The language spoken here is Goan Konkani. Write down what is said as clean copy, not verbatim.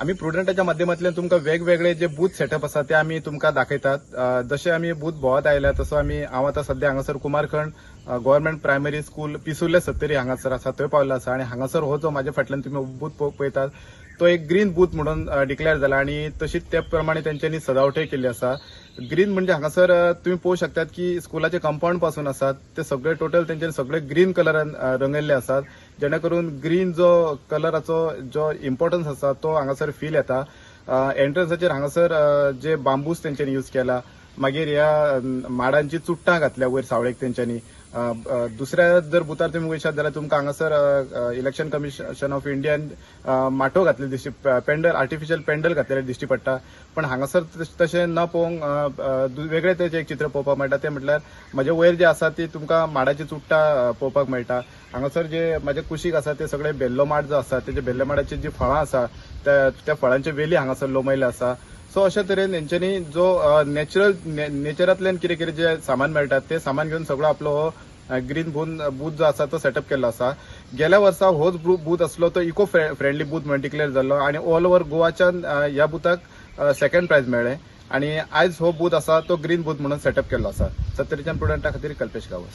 आमी प्रुडंटाच्या माध्यमांतल्यान तुमकां वेगवेगळे जे बूथ सेटअप आसा ते आमी तुमकां दाखयतात. जशे आमी बूथ भोंवत आयल्या तसो आमी हांव आतां सद्या हांगासर Kumarkhand government primary school Pissurlem Sattari हांगासर आसा थंय पावल्लो आसा. आनी हांगासर हो जो म्हाज्या फाटल्यान तुमी बूथ पळयतात तो एक ग्रीन बूथ म्हणून डिक्लेअर जाला आनी तशीच त्या प्रमाणे तेंच्यांनी सजावटय केल्ली आसा. ग्रीन म्हणजे हांगासर तुमी पळोवंक शकतात की स्कुलाचे कंपाऊंड पासून आसात ते सगळे टोटल तेंच्यांनी सगळे ग्रीन कलरान रंगयल्ले आसात, जेणे करून ग्रीन जो कलराचो जो इम्पॉर्टन्स आसा तो हांगासर फील येता. एंट्रन्साचेर हांगासर जे बांबूस तेंच्यांनी यूज केला, मागीर ह्या माडांची चुट्टां घातल्या वयर सावळेक तेंच्यांनी. दुसऱ्या जर बुथार तुमी वयशात जाल्यार तुमकां हांगासर इलेक्शन कमिशन ऑफ इंडियान माटो घातले दिश्टी, पेंडल, आर्टिफिशियल पेंडल घातलेले दिश्टी पडटा. पण हांगासर तशें न पळोवंक वेगळें तरेचें एक चित्र पळोवपाक मेळटा, तें म्हटल्यार म्हज्या वयर जे आसा ती तुमकां माडाची चुट्टां पळोवपाक मेळटा. हांगासर जे म्हाज्या कुशीक आसा ते सगळे बेल्लो माड जो आसा तेजे बेल्लो माडाची जी फळां आसा त्या फळांचे वेली हांगासर लोमयल्ले आसा. सो अशा तरेन तेंच्यांनी जो नॅचरल नेचरांतल्यान कितें कितें जें सामान मेळटा तें सामान घेवन सगळो आपलो हो ग्रीन बूथ जो आसा तो सेटअप केल्लो आसा. गेल्या वर्सा होच बूथ आसलो तो इको फ्रेंडली बूथ म्हणून डिक्लेअर जाल्लो आनी ऑल ओवर गोवाच्यान ह्या बुथाक सेकंड प्रायज मेळ्ळें आनी आयज हो बूथ आसा तो ग्रीन बूथ म्हणून सेटअप केल्लो आसा. सत्तरीच्यान प्रुडंटा खातीर कल्पेश गांवस.